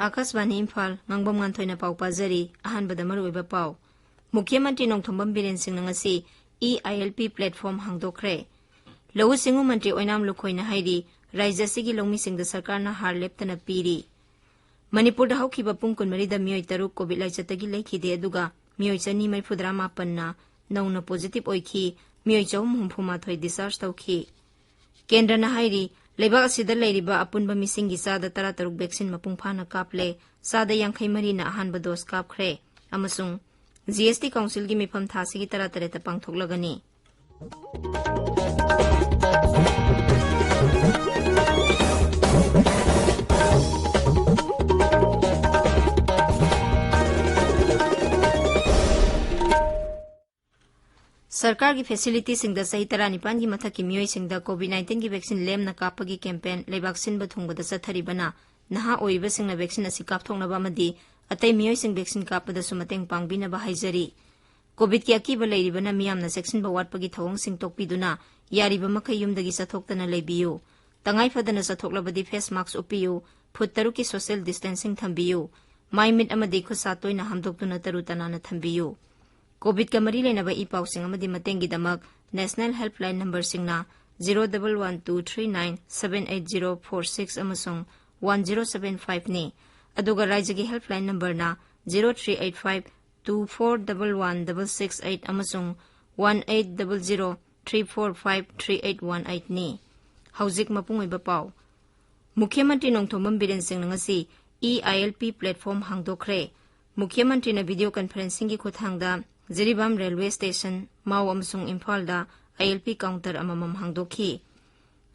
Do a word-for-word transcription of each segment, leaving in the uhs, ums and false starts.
ꯑꯥꯀꯥꯁꯕꯥꯅꯤ ꯏꯝꯐꯥꯜ, ꯉꯥꯡꯕꯝ ꯉꯥꯟꯊꯣꯏꯅ ꯄꯥꯎ ꯄꯥꯖꯔꯤ꯫ ꯑꯍꯥꯟꯕꯗ ꯃꯔꯨꯑꯣꯏꯕ ꯄꯥꯎ꯫ ꯃꯨꯈ꯭ꯌ ꯃꯟꯇ꯭ꯔꯤ ꯅꯣꯡꯊꯣꯝꯕꯝ ꯕꯤꯔꯦꯟ ꯁꯤꯡꯅ ꯉꯁꯤ ꯏ ꯑꯥꯏ ꯑꯦꯜ ꯄꯤ platform ꯍꯥꯡꯗꯣꯛꯈ꯭ꯔꯦ꯫ ꯂꯧꯎ ꯁꯤꯡꯎ ꯃꯟꯇ꯭ꯔꯤ ꯑꯣꯏꯅꯥꯝ ꯂꯨꯈꯣꯏꯅ ꯍꯥꯏꯔꯤ, ꯔꯥꯖ꯭ꯌ ꯑꯁꯤꯒꯤ ꯂꯧꯃꯤꯁꯤꯡꯗ ꯁꯔꯀꯥꯔꯅ ꯍꯥꯔ ꯂꯦꯞꯇꯅ ꯄꯤꯔꯤ꯫ ꯃꯅꯤꯄꯨꯔꯗ ꯍꯧꯈꯤꯕ ꯄꯨꯡ ꯀꯨꯟꯃꯔꯤꯗ ꯃꯤꯑꯣꯏ ꯇꯔꯨꯛ COVID ꯂꯥꯏꯆꯠꯇꯒꯤ ꯂꯩꯈꯤꯗꯦ, ꯑꯗꯨꯒ ꯃꯤꯑꯣꯏ ꯆꯅꯤ ꯃꯔꯤꯐꯨꯇꯔꯥ ꯃꯥꯄꯟꯅ ꯅꯧꯅ positive ꯑꯣꯏꯈꯤ, ꯃꯤꯑꯣꯏ ꯆꯍꯨꯝ ꯍꯨꯝꯐꯨ ꯃꯥꯊꯣꯏ discharge ꯇꯧꯈꯤ꯫ ꯀꯦꯟꯗ꯭ꯔꯅ ꯍꯥꯏꯔꯤ, ꯂꯩꯕꯥꯛ ꯑꯁꯤꯗ ꯂꯩꯔꯤꯕ ꯑꯄꯨꯟꯕ ꯃꯤꯁꯤꯡꯒꯤ ꯆꯥꯗ ꯇꯔꯥꯇꯔꯨꯛ vaccine ꯃꯄꯨꯡ ꯐꯥꯅ ꯀꯥꯞꯂꯦ, ꯆꯥꯗ ꯌꯥꯡꯈꯩ ꯃꯔꯤꯅ ꯑꯍꯥꯟꯕ dose ꯀꯥꯞꯈ꯭ꯔꯦ, ꯑꯃꯁꯨꯡ G S T Councilꯒꯤ ꯃꯤꯐꯝ ꯊꯥꯁꯤꯒꯤ ꯇꯔꯥꯇꯔꯦꯠꯇ ꯄꯥꯡꯊꯣꯛꯂꯒꯅꯤ꯫ ꯁꯔꯀꯥꯔꯒꯤ facilityꯁꯤꯡꯗ ꯆꯍꯤ ꯇꯔꯥꯅꯤꯄꯥꯟꯒꯤ ꯃꯊꯛꯀꯤ ꯃꯤꯑꯣꯏꯁꯤꯡꯗ COVID nineteenꯒꯤ vaccine ꯂꯦꯝꯅ ꯀꯥꯞꯄꯒꯤ campaign ꯂꯩꯕꯥꯛ ꯁꯤꯟꯕ ꯊꯨꯡꯕꯗ ꯆꯠꯊꯔꯤꯕꯅ ꯅꯍꯥ ꯑꯣꯏꯔꯤꯕꯁꯤꯡꯅ vaccine ꯑꯁꯤ ꯀꯥꯞꯊꯣꯛꯅꯕ ꯑꯃꯗꯤ ꯑꯇꯩ ꯃꯤꯑꯣꯏꯁꯤꯡ vaccine ꯀꯥꯞꯄꯗꯁꯨ ꯃꯇꯦꯡ ꯄꯥꯡꯕꯤꯅꯕ ꯍꯥꯏꯖꯔꯤ꯫ COVIDꯀꯤ ꯑꯀꯤꯕ ꯂꯩꯔꯤꯕꯅ ꯃꯤꯌꯥꯝꯅ ꯆꯦꯛꯁꯤꯟꯕ ꯋꯥꯠꯄꯒꯤ ꯊꯧꯑꯣꯡꯁꯤꯡ ꯇꯣꯛꯄꯤꯗꯨꯅ ꯌꯥꯔꯤꯕ ꯃꯈꯩ ꯌꯨꯝꯗꯒꯤ ꯆꯠꯊꯣꯛꯇꯅ ꯂꯩꯕꯤꯌꯨ꯫ ꯇꯉꯥꯏ ꯐꯗꯅ ꯆꯠꯊꯣꯛꯂꯕꯗꯤ face mask ꯎꯞꯄꯤꯌꯨ, ꯐꯨꯠ ꯇꯔꯨꯛꯀꯤ social distancing ꯊꯝꯕꯤꯌꯨ, ꯃꯥꯏ ꯃꯤꯠ ꯑꯃꯗꯤ ꯈꯨꯠ ꯁꯥ ꯇꯣꯏꯅ ꯍꯥꯝꯗꯣꯛꯇꯨꯅ ꯇꯔꯨ ꯇꯅꯥꯟꯅ ꯊꯝꯕꯤꯌꯨ꯫ COVIDꯀ ꯃꯔꯤ ꯂꯩꯅꯕ ꯏ ꯄꯥꯎꯁꯤꯡ ꯑꯃꯗꯤ ꯃꯇꯦꯡꯒꯤꯗꯃꯛ National Helpline numberꯁꯤꯡꯅ zero double one two three nine seven eight zero four six ꯑꯃꯁꯨꯡ one zero seven five ꯅꯤ, ꯑꯗꯨꯒ ꯔꯥꯏꯖ꯭ꯌꯒꯤ helpline numberꯅ zero three eight five two four double one double six eight ꯑꯃꯁꯨꯡ one eight double zero three four five three eight one eight ꯅꯤ꯫ ꯍꯧꯖꯤꯛ ꯃꯄꯨꯡ ꯑꯣꯏꯕ ꯄꯥꯎ꯫ ꯃꯨꯈ꯭ꯌ ꯃꯟꯇ꯭ꯔꯤ ꯅꯣꯡꯊꯣꯝꯕꯝ ꯕꯤꯔꯦꯟ ꯁꯤꯡꯅ ꯉꯁꯤ E I L P platform ꯍꯥꯡꯗꯣꯛꯈ꯭ꯔꯦ꯫ ꯃꯨꯈ꯭ꯌ ꯃꯟꯇ꯭ꯔꯤꯅ video conferencingꯒꯤ ꯈꯨꯠꯊꯥꯡꯗ ꯖꯤꯔꯤꯕꯥꯝ railway station, ꯃꯥꯎ ꯑꯃꯁꯨꯡ ꯏꯝꯐꯥꯜꯗ I L P counter ꯑꯃꯃꯝ ꯍꯥꯡꯗꯣꯛꯈꯤ꯫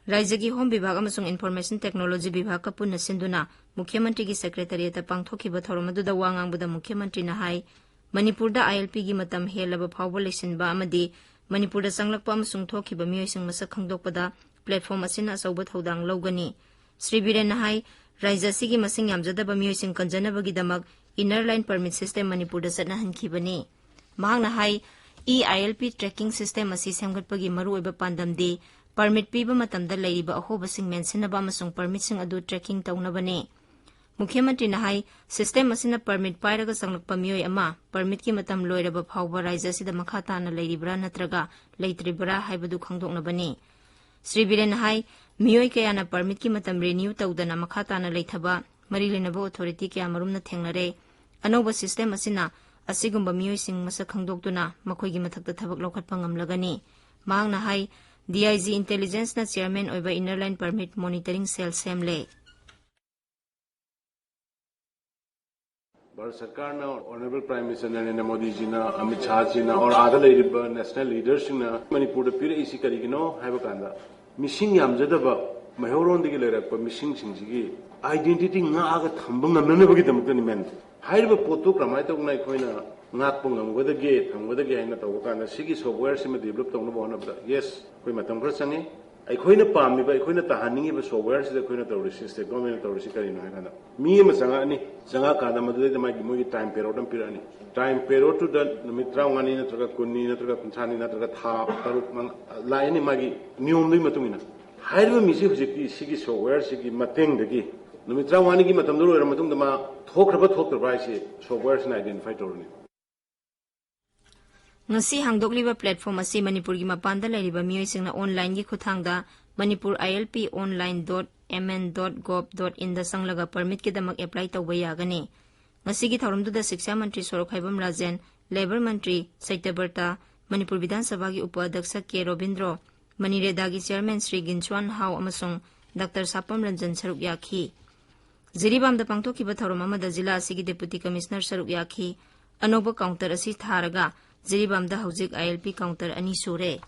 ꯔꯥꯏꯖ꯭ꯌꯒꯤ Home ꯕꯤꯚꯥꯒ ꯑꯃꯁꯨꯡ Information Technology ꯕꯤꯚꯥꯒꯀ ꯄꯨꯟꯅ ꯁꯤꯟꯗꯨꯅ ꯃꯨꯈ꯭ꯌ ꯃꯟꯇ꯭ꯔꯤꯒꯤ secretariatꯇ ꯄꯥꯡꯊꯣꯛꯈꯤꯕ ꯊꯧꯔꯝ ꯑꯗꯨꯗ ꯋꯥ ꯉꯥꯡꯕꯗ ꯃꯨꯈ꯭ꯌ ꯃꯟꯇ꯭ꯔꯤꯅ ꯍꯥꯏ, ꯃꯅꯤꯄꯨꯔꯗ I L Pꯒꯤ ꯃꯇꯝ ꯍꯦꯜꯂꯕ ꯐꯥꯎꯕ ꯂꯩꯁꯤꯟꯕ ꯑꯃꯗꯤ ꯃꯅꯤꯄꯨꯔꯗ ꯆꯪꯂꯛꯄ ꯑꯃꯁꯨꯡ ꯊꯣꯛꯈꯤꯕ ꯃꯤꯑꯣꯏꯁꯤꯡ ꯃꯁꯛ ꯈꯪꯗꯣꯛꯄꯗ platform ꯑꯁꯤꯅ ꯑꯆꯧꯕ ꯊꯧꯗꯥꯡ ꯂꯧꯒꯅꯤ꯫ ꯁ꯭ꯔꯤ ꯕꯤꯔꯦꯟꯅ ꯍꯥꯏ, ꯔꯥꯏꯖ꯭ꯌ ꯑꯁꯤꯒꯤ ꯃꯁꯤꯡ ꯌꯥꯝꯖꯗꯕ ꯃꯤꯑꯣꯏꯁꯤꯡ ꯀꯟꯖꯅꯕꯒꯤꯗꯃꯛ Inner Line Permit System ꯃꯅꯤꯄꯨꯔꯗ ꯆꯠꯅꯍꯟꯈꯤꯕꯅꯤ꯫ ꯃꯍꯥꯛꯅ ꯍꯥꯏ, E I L P tracking system ꯑꯁꯤ ꯁꯦꯝꯒꯠꯄꯒꯤ ꯃꯔꯨꯑꯣꯏꯕ ꯄꯥꯟꯗꯝꯗꯤ permit ꯄꯤꯕ ꯃꯇꯝꯗ ꯂꯩꯔꯤꯕ ꯑꯍꯣꯕꯁꯤꯡ ꯃꯦꯟꯁꯤꯟꯅꯕ ꯑꯃꯁꯨꯡ permitꯁꯤꯡ ꯑꯗꯨ tracking ꯇꯧꯅꯕꯅꯤ꯫ ꯃꯨꯈ꯭ꯌ ꯃꯟꯇ꯭ꯔꯤꯅ ꯍꯥꯏ, ꯁꯤꯁꯇꯦꯝ ꯑꯁꯤꯅ ꯄꯔꯃꯤꯠ ꯄꯥꯏꯔꯒ ꯆꯪꯂꯛꯄ ꯃꯤꯑꯣꯏ ꯑꯃ ꯄꯔꯃꯤꯠꯀꯤ ꯃꯇꯝ ꯂꯣꯏꯔꯕ ꯐꯥꯎꯕ ꯔꯥꯏꯖ꯭ꯌ ꯑꯁꯤꯗ ꯃꯈꯥ ꯇꯥꯅ ꯂꯩꯔꯤꯕ꯭ꯔꯥ ꯅꯠꯇ꯭ꯔꯒ ꯂꯩꯇ꯭ꯔꯤꯕ꯭ꯔꯥ ꯍꯥꯏꯕꯗꯨ ꯈꯪꯗꯣꯛꯅꯕꯅꯤ꯫ ꯁ꯭ꯔꯤ ꯕꯤꯔꯦꯟꯅ ꯍꯥꯏ, ꯃꯤꯑꯣꯏ ꯀꯌꯥꯅ ꯄꯔꯃꯤꯠꯀꯤ ꯃꯇꯝ ꯔꯤꯅ꯭ꯌꯨ ꯇꯧꯗꯅ ꯃꯈꯥ ꯇꯥꯅ ꯂꯩꯊꯕ ꯃꯔꯤ ꯂꯩꯅꯕ ꯑꯣꯊꯣꯔꯤꯇꯤ ꯀꯌꯥꯃꯔꯨꯝꯅ ꯊꯦꯡꯅꯔꯦ꯫ ꯑꯅꯧꯕ ꯁꯤꯁꯇꯦꯝ ꯑꯁꯤꯅ ꯑꯁꯤꯒꯨꯝꯕ ꯃꯤꯑꯣꯏꯁꯤꯡ ꯃꯁꯛ ꯈꯪꯗꯣꯛꯇꯨꯅ ꯃꯈꯣꯏꯒꯤ ꯃꯊꯛꯇ ꯊꯕꯛ ꯂꯧꯈꯠꯄ ꯉꯝꯂꯒꯅꯤ꯫ ꯃꯍꯥꯛꯅ ꯍꯥꯏ, ꯗꯤ ꯑꯥꯏ ꯖꯤ ꯏꯟꯇꯦꯂꯤꯖꯦꯟꯁꯅ ꯆꯤꯌꯔꯃꯦꯟ ꯑꯣꯏꯕ inner line permit monitoring cell ꯁꯦꯝꯂꯦ꯫ ꯚꯥꯔꯠ ꯁꯔꯀꯥꯔꯅ, ꯑꯣꯅꯔꯦꯕꯜ ꯄ꯭ꯔꯥꯏꯝ ꯃꯤꯅꯤꯁꯇꯔ ꯅꯔꯦꯟꯗ꯭ꯔ ꯃꯣꯗꯤꯖꯤꯅ, ꯑꯃꯤꯠ ꯁꯥꯍꯖꯤꯅ, ꯑꯣꯔ ꯑꯥꯗ ꯂꯩꯔꯤꯕ ꯅꯦꯁꯅꯦꯜ ꯂꯤꯗꯔꯁꯤꯡꯅ ꯃꯅꯤꯄꯨꯔꯗ ꯄꯤꯔꯛꯏꯁꯤ ꯀꯔꯤꯒꯤꯅꯣ ꯍꯥꯏꯕ ꯀꯥꯟꯗ, ꯃꯤꯁꯤꯡ ꯌꯥꯝꯖꯗꯕ ꯃꯩꯍꯧꯔꯣꯟꯗꯒꯤ ꯂꯩꯔꯛꯄ ꯃꯤꯁꯤꯡꯁꯤꯡꯁꯤꯒꯤ ꯑꯥꯏꯗꯦꯟꯇꯤꯇꯤ ꯉꯥꯛꯑꯒ ꯊꯝꯕ ꯉꯝꯅꯅꯕꯒꯤꯗꯃꯛꯇꯅꯤ, ꯃꯦꯟ꯫ ꯍꯥꯏꯔꯤꯕ ꯄꯣꯠꯇꯨ ꯀꯔꯝꯍꯥꯏꯅ ꯇꯧꯗꯅ ꯑꯩꯈꯣꯏꯅ ꯉꯥꯛꯄ ꯉꯝꯒꯗꯒꯦ, ꯊꯝꯒꯗꯒꯦ ꯍꯥꯏꯅ ꯇꯧꯕ ꯀꯥꯟꯗ, ꯁꯤꯒꯤ ꯁꯣꯐꯋꯦꯌꯔꯁꯤꯃ ꯗꯤꯕꯂꯞ ꯇꯧꯅꯕ ꯍꯣꯠꯅꯕꯗ, ꯌꯦꯁ, ꯑꯩꯈꯣꯏ ꯃꯇꯝ ꯈꯔ ꯆꯪꯉꯤ꯫ ꯑꯩꯈꯣꯏꯅ ꯄꯥꯝꯃꯤꯕ, ꯑꯩꯈꯣꯏꯅ ꯇꯥꯍꯟꯅꯤꯡꯉꯤꯕ ꯁꯣꯐꯋꯦꯌꯔꯁꯤꯗ ꯑꯩꯈꯣꯏꯅ ꯇꯧꯔꯤꯁꯤ, ꯁ꯭ꯇꯦꯠ ꯒꯣꯔꯃꯦꯟꯅ ꯇꯧꯔꯤꯁꯤ ꯀꯔꯤꯅꯣ ꯍꯥꯏ ꯀꯥꯟꯗ, ꯃꯤ ꯑꯃ ꯆꯪꯉꯛꯑꯅꯤ, ꯆꯪꯉꯛꯑꯀꯥꯟꯗ ꯃꯗꯨꯗꯩꯗ ꯃꯥꯒꯤ, ꯃꯣꯏꯒꯤ ꯇꯥꯏꯝ ꯄꯦꯔꯣꯠ ꯑꯃ ꯄꯤꯔꯛꯑꯅꯤ꯫ ꯇꯥꯏꯝ ꯄꯦꯔꯣꯠꯇꯨꯗ ꯅꯨꯃꯤꯠ ꯇꯔꯥꯃꯉꯥꯅꯤ ꯅꯠꯇ꯭ꯔꯒ ꯀꯨꯟꯅꯤ ꯅꯠꯇ꯭ꯔꯒ ꯀꯨꯟꯊ꯭ꯔꯥꯅꯤ ꯅꯠꯇ꯭ꯔꯒ ꯊꯥ ꯇꯔꯨꯛ ꯃꯉꯥ ꯂꯥꯛꯑꯅꯤ, ꯃꯥꯒꯤ ꯅꯤꯌꯣꯝꯗꯨꯒꯤ ꯃꯇꯨꯡ ꯏꯟꯅ꯫ ꯍꯥꯏꯔꯤꯕ ꯃꯤꯁꯤ ꯍꯧꯖꯤꯛꯇꯤ ꯁꯤꯒꯤ ꯁꯣꯐꯋꯦꯌꯔꯁꯤꯒꯤ ꯃꯇꯦꯡꯗꯒꯤ ꯅꯨꯃꯤꯠ ꯇꯔꯥꯃꯉꯥꯅꯤꯒꯤ ꯃꯇꯝꯗꯨ ꯂꯣꯏꯔ ꯃꯇꯨꯡꯗ ꯃꯥ ꯊꯣꯛꯈ꯭ꯔꯕ ꯊꯣꯛꯇ꯭ꯔꯕ ꯍꯥꯏꯁꯤ ꯁꯣꯐꯋꯦꯌꯔꯁꯤꯅ ꯑꯥꯏꯗꯦꯟꯇꯤꯐꯥꯏ ꯇꯧꯔꯅꯤ꯫ ꯉꯁꯤ ꯍꯥꯡꯗꯣꯛꯂꯤꯕ ꯄ꯭ꯂꯦꯠꯐꯣꯝ ꯑꯁꯤ ꯃꯅꯤꯄꯨꯔꯒꯤ ꯃꯄꯥꯟꯗ ꯂꯩꯔꯤꯕ ꯃꯤꯑꯣꯏꯁꯤꯡꯅ ꯑꯣꯟꯂꯥꯏꯟꯒꯤ ꯈꯨꯠꯊꯥꯡꯗ manipur I L P online dot M N dot gov dot in ꯗ ꯆꯪꯂꯒ ꯄꯔꯃꯤꯠꯀꯤꯗꯃꯛ ꯑꯦꯄ꯭ꯂꯥꯏ ꯇꯧꯕ ꯌꯥꯒꯅꯤ꯫ ꯉꯁꯤꯒꯤ ꯊꯧꯔꯝꯗꯨꯗ ꯁꯤꯛꯁꯥ ꯃꯟꯇ꯭ꯔꯤ ꯁꯣꯔꯣꯛꯈꯥꯏꯕꯝ ꯔꯥꯖꯦꯟ, ꯂꯦꯕꯔ ꯃꯟꯇ꯭ꯔꯤ ꯁꯇ꯭ꯌꯕ꯭ꯔꯇ, ꯃꯅꯤꯄꯨꯔ ꯕꯤꯙꯥꯟ ꯁꯚꯥꯒꯤ ꯎꯄ ꯑꯗ꯭ꯌꯛꯁ ꯀꯦ ꯔꯣꯕꯤꯟꯗ꯭ꯔꯣ, ꯃꯅꯤꯔꯦꯗꯥꯒꯤ ꯆꯤꯌꯔꯃꯦꯟ ꯁ꯭ꯔꯤ ꯒꯤꯟꯆ꯭ꯋꯥꯟ ꯍꯥꯎ ꯑꯃꯁꯨꯡ ꯗꯥꯛꯇꯔ ꯁꯥꯄꯝ ꯔꯟꯖꯟ ꯁꯔꯨꯛ ꯌꯥꯈꯤ꯫ ꯖꯤꯔꯤꯕꯥꯝꯗ ꯄꯥꯡꯊꯣꯛꯈꯤꯕ ꯊꯧꯔꯝ ꯑꯃꯗ ꯖꯤꯂꯥ ꯑꯁꯤꯒꯤ ꯗꯦꯄꯨꯇꯤ ꯀꯃꯤꯁꯅꯔ ꯁꯔꯨꯛ ꯌꯥꯈꯤ꯫ ꯑꯅꯧꯕ ꯀꯥꯎꯟꯇꯔ ꯑꯁꯤ ꯊꯥꯔꯒ ꯖꯤꯔꯤꯕꯥꯝꯗ ꯍꯧꯖꯤꯛ I L P ꯀꯥꯎꯟꯇꯔ ꯑꯅꯤ ꯁꯨꯔꯦ꯫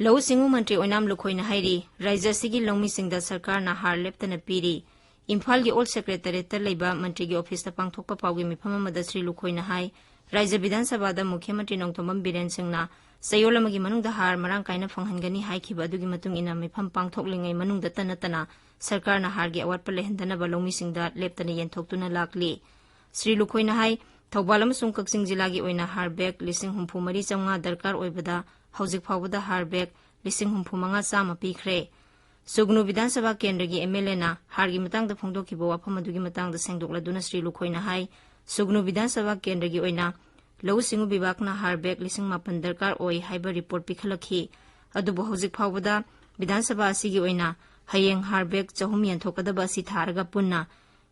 ꯂꯧꯎ ꯁꯤꯡꯎ ꯃꯟꯇ꯭ꯔꯤ ꯑꯣꯏꯅꯥꯝ ꯂꯨꯈꯣꯏꯅ ꯍꯥꯏꯔꯤ, ꯔꯥꯖ꯭ꯌ ꯑꯁꯤꯒꯤ ꯂꯧꯃꯤꯁꯤꯡꯗ ꯁꯔꯀꯥꯔꯅ ꯍꯥꯔ ꯂꯦꯞꯇꯅ ꯄꯤꯔꯤ꯫ ꯏꯝꯐꯥꯜꯒꯤ ꯑꯣꯜ ꯁꯦꯀ꯭ꯔꯦꯇꯔꯤꯌꯦꯠꯇ ꯂꯩꯕ ꯃꯟꯇ꯭ꯔꯤꯒꯤ ꯑꯣꯐꯤꯁꯇ ꯄꯥꯡꯊꯣꯛꯄ ꯄꯥꯎꯒꯤ ꯃꯤꯐꯝ ꯑꯃꯗ ꯁ꯭ꯔꯤ ꯂꯨꯈꯣꯏꯅ ꯍꯥꯏ, ꯔꯥꯖ꯭ꯌ ꯕꯤꯙꯥꯟ ꯁꯚꯥꯗ ꯃꯨꯈ꯭ꯌ ꯃꯟꯇ꯭ꯔꯤ ꯅꯣꯡꯊꯣꯝꯕꯝ ꯕꯤꯔꯦꯟ ꯁꯤꯡꯅ ꯆꯌꯣꯜ ꯑꯃꯒꯤ ꯃꯅꯨꯡꯗ ꯍꯥꯔ ꯃꯔꯥꯡ ꯀꯥꯏꯅ ꯐꯪꯍꯟꯒꯅꯤ ꯍꯥꯏꯈꯤꯕ ꯑꯗꯨꯒꯤ ꯃꯇꯨꯡ ꯏꯟꯅ ꯃꯤꯐꯝ ꯄꯥꯡꯊꯣꯛꯂꯤꯉꯩ ꯃꯅꯨꯡꯗ ꯇꯠꯅ ꯇꯠꯅ ꯁꯔꯀꯥꯔꯅ ꯍꯥꯔꯒꯤ ꯑꯋꯥꯠꯄ ꯂꯩꯍꯟꯗꯅꯕ ꯂꯧꯃꯤꯁꯤꯡꯗ ꯂꯦꯞꯇꯅ ꯌꯦꯟꯊꯣꯛꯇꯨꯅ ꯂꯥꯛꯂꯤ꯫ ꯁ꯭ꯔꯤ ꯂꯨꯈꯣꯏꯅ ꯍꯥꯏ, ꯊꯧꯕꯥꯜ ꯑꯃꯁꯨꯡ ꯀꯛꯆꯤꯡ ꯖꯤꯂꯥꯒꯤ ꯑꯣꯏꯅ ꯍꯥꯔ ꯕꯦꯒ ꯂꯤꯁꯤꯡ ꯍꯨꯝꯐꯨ ꯃꯔꯤ ꯆꯥꯝꯃꯉꯥ ꯗꯔꯀꯥꯔ ꯑꯣꯏꯕꯗ ꯍꯧꯖꯤꯛ ꯐꯥꯎꯕꯗ ꯍꯥꯔ ꯕꯦꯒ ꯂꯤꯁꯤꯡ ꯍꯨꯝꯐꯨ ꯃꯉꯥ ꯆꯥꯝꯃ ꯄꯤꯈ꯭ꯔꯦ꯫ ꯁꯨꯒꯅꯨ ꯕꯤꯙꯥꯟ ꯁꯚꯥ ꯀꯦꯟꯗ꯭ꯔꯒꯤ ꯑꯦꯝ ꯑꯦꯜ ꯑꯦꯅ ꯍꯥꯔꯒꯤ ꯃꯇꯥꯡꯗ ꯐꯣꯡꯗꯣꯛꯈꯤꯕ ꯋꯥꯐꯝ ꯑꯗꯨꯒꯤ ꯃꯇꯥꯡꯗ ꯁꯦꯡꯗꯣꯛꯂꯗꯨꯅ ꯁ꯭ꯔꯤ ꯂꯨꯈꯣꯏꯅ ꯍꯥꯏ, ꯁꯨꯒꯅꯨ ꯕꯤꯙꯥꯟ ꯁꯚꯥ ꯀꯦꯟꯗ꯭ꯔꯒꯤ ꯑꯣꯏꯅ ꯂꯧꯎ ꯁꯤꯡꯎ ꯕꯤꯚꯥꯒꯅ ꯍꯥꯔ ꯕꯦꯛ ꯂꯤꯁꯤꯡ ꯃꯥꯄꯟ ꯗꯔꯀꯥꯔ ꯑꯣꯏ ꯍꯥꯏꯕ ꯔꯤꯄꯣꯔꯠ ꯄꯤꯈꯠꯂꯛꯈꯤ꯫ ꯑꯗꯨꯕꯨ ꯍꯧꯖꯤꯛ ꯐꯥꯎꯕꯗ ꯕꯤꯙꯥꯟ ꯁꯚꯥ ꯑꯁꯤꯒꯤ ꯑꯣꯏꯅ ꯍꯌꯦꯡ ꯍꯥꯔ ꯕꯦꯛ ꯆꯍꯨꯝ ꯌꯦꯟꯊꯣꯛꯀꯗꯕ ꯑꯁꯤ ꯊꯥꯔꯒ ꯄꯨꯟꯅ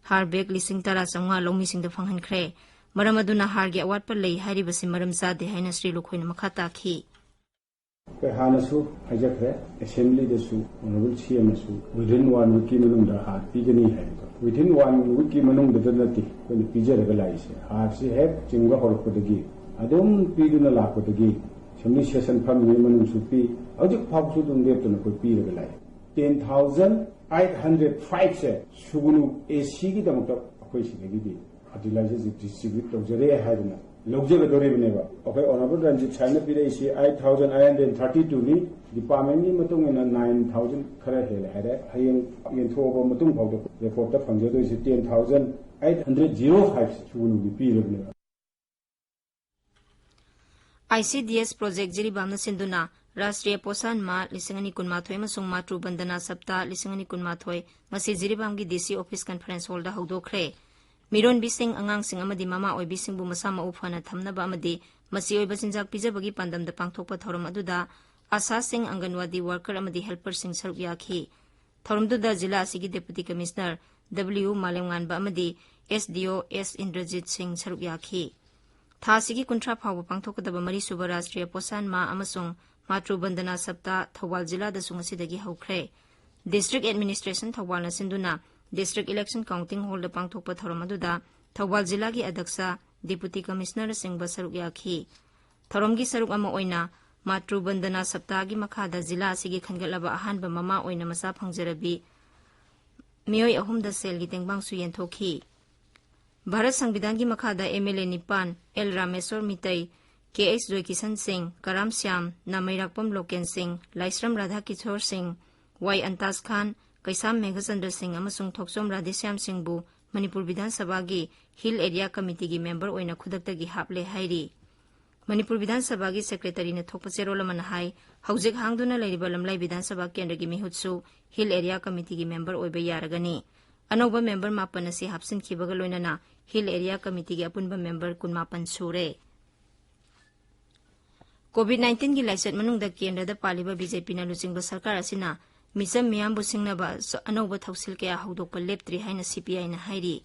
ꯍꯥꯔ ꯕꯦꯛ ꯂꯤꯁꯤꯡ ꯇꯔꯥ ꯆꯥꯝꯃꯉꯥ ꯂꯧꯃꯤꯁꯤꯡꯗ ꯐꯪꯍꯟꯈ꯭ꯔꯦ꯫ ꯃꯔꯝ ꯑꯗꯨꯅ ꯍꯥꯔꯒꯤ ꯑꯋꯥꯠꯄ ꯂꯩ ꯍꯥꯏꯔꯤꯕꯁꯤ ꯃꯔꯝ ꯆꯥꯗꯦ ꯍꯥꯏꯅ ꯁ꯭ꯔꯤ ꯂꯨꯈꯣꯏꯅ ꯃꯈꯥ ꯇꯥꯈꯤ꯫ ꯑꯩꯈꯣꯏ ꯍꯥꯟꯅꯁꯨ ꯍꯥꯏꯖꯈ꯭ꯔꯦ, ꯑꯦꯁꯦꯝꯕ꯭ꯂꯤꯗꯁꯨ ꯑꯣꯅꯔꯦꯕꯜ ꯁꯤ ꯑꯦꯝꯅꯁꯨ within one weekꯀꯤ ꯃꯅꯨꯡꯗ ꯍꯥꯔ ꯄꯤꯒꯅꯤ ꯍꯥꯏꯕꯗꯣ, within one weekꯀꯤ ꯃꯅꯨꯡꯗꯇ ꯅꯠꯇꯦ ꯑꯩꯈꯣꯏꯅ ꯄꯤꯖꯔꯒ ꯂꯥꯛꯏꯁꯦ꯫ ꯍꯥꯔꯁꯤ ꯍꯦꯛ ꯆꯤꯡꯕ ꯍꯧꯔꯛꯄꯗꯒꯤ ꯑꯗꯨꯝ ꯄꯤꯗꯨꯅ ꯂꯥꯛꯄꯗꯒꯤ ꯑꯦꯁꯦꯝꯕ꯭ꯂꯤ ꯁꯦꯁꯟ ꯐꯝꯃꯤꯉꯩ ꯃꯅꯨꯡꯁꯨ ꯄꯤ, ꯍꯧꯖꯤꯛ ꯐꯥꯎꯕꯁꯨ ꯑꯗꯨꯝ ꯂꯦꯞꯇꯅ ꯑꯩꯈꯣꯏ ꯄꯤꯔꯒ ꯂꯥꯛꯏ꯫ Ten thousand eight hundred fiveꯁꯦ ꯁꯨꯒꯅꯨ ꯑꯦꯁꯤꯒꯤꯗꯃꯛꯇ ꯑꯩꯈꯣꯏ ꯁꯤꯗꯒꯤꯗꯤ ꯐꯔꯇꯤꯂꯥꯏꯖꯔꯁꯤ ꯗꯤꯁꯇ꯭ꯔꯤꯕ꯭ꯌꯨꯠ ꯇꯧꯖꯔꯦ ꯍꯥꯏꯗꯅ ꯂꯧꯖꯒꯗꯧꯔꯤꯕꯅꯦꯕ꯫ ꯑꯩꯈꯣꯏ ꯑꯣꯅꯔꯦꯕꯜ ꯔꯟꯖꯤꯠ ꯁꯥꯏꯅ ꯄꯤꯔꯛꯏꯁꯤ eight thousand eight hundred thirty twoꯅꯤ꯫ ꯗꯤꯄꯥꯔꯠꯃꯦꯟꯒꯤ ꯃꯇꯨꯡ ꯏꯟꯅ nine thousand ꯈꯔ ꯍꯦꯜꯂꯦ ꯍꯥꯏꯔꯦ꯫ ꯍꯌꯦꯡ ꯌꯦꯟꯊꯣꯛꯑꯕ ꯃꯇꯨꯡ ꯐꯥꯎꯗ ꯔꯦꯀꯣꯔꯠꯇ ꯐꯪꯖꯗꯣꯏꯁꯤ ten thousand eight hundred zero five ꯁꯨꯒꯅꯨꯒꯤ ꯄꯤꯔꯕꯅꯦꯕ꯫ I C D S project ꯖꯤꯔꯤꯕꯥꯝꯅ ꯁꯤꯟꯗꯨꯅ ꯔꯥꯁꯇ꯭ꯔꯤꯌ ꯄꯣꯁꯥꯟ ꯃꯥ ꯂꯤꯁꯤꯡ ꯑꯅꯤ ꯀꯨꯟꯃꯥꯊꯣꯏ ꯑꯃꯁꯨꯡ ꯃꯥꯇ꯭ꯔꯨ ꯕꯟꯗꯅꯥ ꯁꯞꯇꯥ ꯂꯤꯁꯤꯡ ꯑꯅꯤ ꯀꯨꯟꯃꯥꯊꯣꯏ ꯉꯁꯤ ꯖꯤꯔꯤꯕꯥꯝꯒꯤ ꯗꯤ ꯁꯤ ꯑꯣꯐꯤꯁ ꯀꯟꯐꯔꯦꯟꯁ ꯍꯣꯜꯗ ꯍꯧꯗꯣꯛꯈ꯭ꯔꯦ꯫ ꯃꯤꯔꯣꯟꯕꯤꯁꯤꯡ, ꯑꯉꯥꯡꯁꯤꯡ ꯑꯃꯗꯤ ꯃꯃꯥ ꯑꯣꯏꯕꯤꯁꯤꯡꯕꯨ ꯃꯁꯥ ꯃꯎ ꯐꯅ ꯊꯝꯅꯕ ꯑꯃꯗꯤ ꯃꯆꯤ ꯑꯣꯏꯕ ꯆꯤꯟꯖꯥꯛ ꯄꯤꯖꯕꯒꯤ ꯄꯥꯟꯗꯝꯗ ꯄꯥꯡꯊꯣꯛꯄ ꯊꯧꯔꯝ ꯑꯗꯨꯗ ꯑꯥꯁꯥꯁꯤꯡ, ꯑꯪꯒꯟꯋꯥꯗꯤ ꯋꯥꯔꯀꯔ ꯑꯃꯗꯤ ꯍꯦꯜꯄꯔꯁꯤꯡ ꯁꯔꯨꯛ ꯌꯥꯈꯤ꯫ ꯊꯧꯔꯝꯗꯨꯗ ꯖꯤꯂꯥ ꯑꯁꯤꯒꯤ ꯗꯦꯄꯨꯇꯤ ꯀꯃꯤꯁꯅꯔ ꯗꯕ꯭ꯂꯤꯎ ꯃꯥꯂꯦꯝꯉꯥꯟꯕ ꯑꯃꯗꯤ ꯑꯦꯁ ꯗꯤ ꯑꯣ ꯑꯦꯁ ꯏꯟꯗ꯭ꯔꯖꯤꯠ ꯁꯤꯡ ꯁꯔꯨꯛ ꯌꯥꯈꯤ꯫ ꯊꯥ ꯑꯁꯤꯒꯤ ꯀꯨꯟꯊ꯭ꯔꯥ ꯐꯥꯎꯕ ꯄꯥꯡꯊꯣꯛꯀꯗꯕ ꯃꯔꯤꯁꯨꯕ ꯔꯥꯁꯇ꯭ꯔꯤꯌ ꯄꯣꯁꯥꯟ ꯃꯥ ꯑꯃꯁꯨꯡ ꯃꯥꯇ꯭ꯔꯨ ꯕꯟꯗꯅꯥ ꯁꯞꯇꯥ ꯊꯧꯕꯥꯜ ꯖꯤꯂꯥꯗꯁꯨ ꯉꯁꯤꯗꯒꯤ ꯍꯧꯈ꯭ꯔꯦ꯫ ꯗꯤꯁꯇ꯭ꯔꯤꯛ ꯑꯦꯗꯃꯤꯅꯤꯁꯇ꯭ꯔꯦꯁꯟ ꯊꯧꯕꯥꯜꯅ ꯁꯤꯟꯗꯨꯅ ꯗꯤꯁꯇ꯭ꯔꯤꯛ ꯏꯂꯦꯛꯁꯟ ꯀꯥꯎꯟꯇꯤꯡ ꯍꯣꯜꯗ ꯄꯥꯡꯊꯣꯛꯄ ꯊꯧꯔꯝ ꯑꯗꯨꯗ ꯊꯧꯕꯥꯜ ꯖꯤꯂꯥꯒꯤ ꯑꯗꯛꯁ, ꯗꯤꯄꯨꯇꯤ ꯀꯃꯤꯁꯅꯔꯅꯆꯤꯡꯕ ꯁꯔꯨꯛ ꯌꯥꯈꯤ꯫ ꯊꯧꯔꯝꯒꯤ ꯁꯔꯨꯛ ꯑꯃ ꯑꯣꯏꯅ ꯃꯥꯇ꯭ꯔꯨ ꯕꯟꯗꯅꯥ ꯁꯞꯇꯥꯒꯤ ꯃꯈꯥꯗ ꯖꯤꯂꯥ ꯑꯁꯤꯒꯤ ꯈꯟꯒꯠꯂꯕ ꯑꯍꯥꯟꯕ ꯃꯃꯥ ꯑꯣꯏꯅ ꯃꯆꯥ ꯐꯪꯖꯔꯕꯤ ꯃꯤꯑꯣꯏ ꯑꯍꯨꯝꯗ ꯁꯦꯜꯒꯤ ꯇꯦꯡꯕꯥꯡꯁꯨ ꯌꯦꯟꯊꯣꯛꯈꯤ꯫ ꯚꯥꯔꯠ ꯁꯪꯕꯤꯙꯥꯟꯒꯤ ꯃꯈꯥꯗ ꯑꯦꯝ ꯑꯦꯜ ꯑꯦ ꯅꯤꯄꯥꯟ, ꯑꯦꯜ ꯔꯥꯃꯦꯁꯣꯔ ꯃꯤꯇꯩ, ꯀꯦ ꯑꯩꯆ ꯖꯣꯏꯀꯤꯁꯟ ꯁꯤꯡ, ꯀꯔꯥꯝ ꯁ꯭ꯌꯥꯝ, ꯅꯥꯃꯩꯔꯥꯛꯄꯝ ꯂꯣꯀꯦꯟ ꯁꯤꯡ, ꯂꯥꯏꯁ꯭ꯔꯝ ꯔꯥꯙꯥ ꯀꯤꯁꯣꯔ ꯁꯤꯡ, ꯋꯥꯏ ꯑꯟꯇꯥꯖ ꯈꯥꯟ, ꯀꯩꯁꯥꯝ ꯃꯦꯘꯆꯟꯗ꯭ꯔ ꯁꯤꯡ ꯑꯃꯁꯨꯡ ꯊꯣꯛꯆꯣꯝ ꯔꯥꯙꯦꯁ꯭ꯌꯥꯝ ꯁꯤꯡꯕꯨ ꯃꯅꯤꯄꯨꯔ ꯕꯤꯙꯥꯟ ꯁꯚꯥꯒꯤ ꯍꯤꯜ ꯑꯦꯔꯤꯌꯥ ꯀꯃꯤꯇꯤꯒꯤ ꯃꯦꯝꯕꯔ ꯑꯣꯏꯅ ꯈꯨꯗꯛꯇꯒꯤ ꯍꯥꯞꯂꯦ ꯍꯥꯏꯔꯤ꯫ ꯃꯅꯤꯄꯨꯔ ꯕꯤꯙꯥꯟ ꯁꯚꯥꯒꯤ ꯁꯦꯀ꯭ꯔꯦꯇꯔꯤꯅ ꯊꯣꯛꯄ ꯆꯦꯔꯣꯜ ꯑꯃꯅ ꯍꯥꯏ, ꯍꯧꯖꯤꯛ ꯍꯥꯡꯗꯨꯅ ꯂꯩꯔꯤꯕ ꯂꯝꯂꯥꯏ ꯕꯤꯙꯥꯟ ꯁꯚꯥ ꯀꯦꯟꯗ꯭ꯔꯒꯤ ꯃꯤꯍꯨꯠꯁꯨ ꯍꯤꯜ ꯑꯦꯔꯤꯌꯥ ꯀꯃꯤꯇꯤꯒꯤ ꯃꯦꯝꯕꯔ ꯑꯣꯏꯕ ꯌꯥꯔꯒꯅꯤ꯫ ꯑꯅꯧꯕ ꯃꯦꯝꯕꯔ ꯃꯥꯄꯟ ꯑꯁꯤ ꯍꯥꯞꯆꯤꯟꯈꯤꯕꯒ ꯂꯣꯏꯅꯅ ꯍꯤꯜ ꯑꯦꯔꯤꯌꯥ ꯀꯃꯤꯇꯤꯒꯤ ꯑꯄꯨꯟꯕ ꯃꯦꯝꯕꯔ ꯀꯨꯟꯃꯥꯄꯟ ꯁꯨꯔꯦ꯫ ꯀꯣꯚꯤꯗ ꯅꯥꯏꯟꯇꯤꯟꯒꯤ ꯂꯥꯏꯆꯠ ꯃꯅꯨꯡꯗ ꯀꯦꯟꯗ꯭ꯔꯗ ꯄꯥꯜꯂꯤꯕ ꯕꯤ ꯖꯦ ꯄꯤꯅ ꯂꯨꯆꯤꯡꯕ ꯁꯔꯀꯥꯔ ꯑꯁꯤꯅ ꯃꯤꯆꯝ ꯃꯤꯌꯥꯝꯕꯨ ꯁꯤꯡꯅꯕ ꯑꯅꯧꯕ ꯊꯧꯁꯤꯜ ꯀꯌꯥ ꯍꯧꯗꯣꯛꯄ ꯂꯦꯞꯇ꯭ꯔꯤ ꯍꯥꯏꯅ ꯁꯤ ꯄꯤ ꯑꯥꯏꯅ ꯍꯥꯏꯔꯤ꯫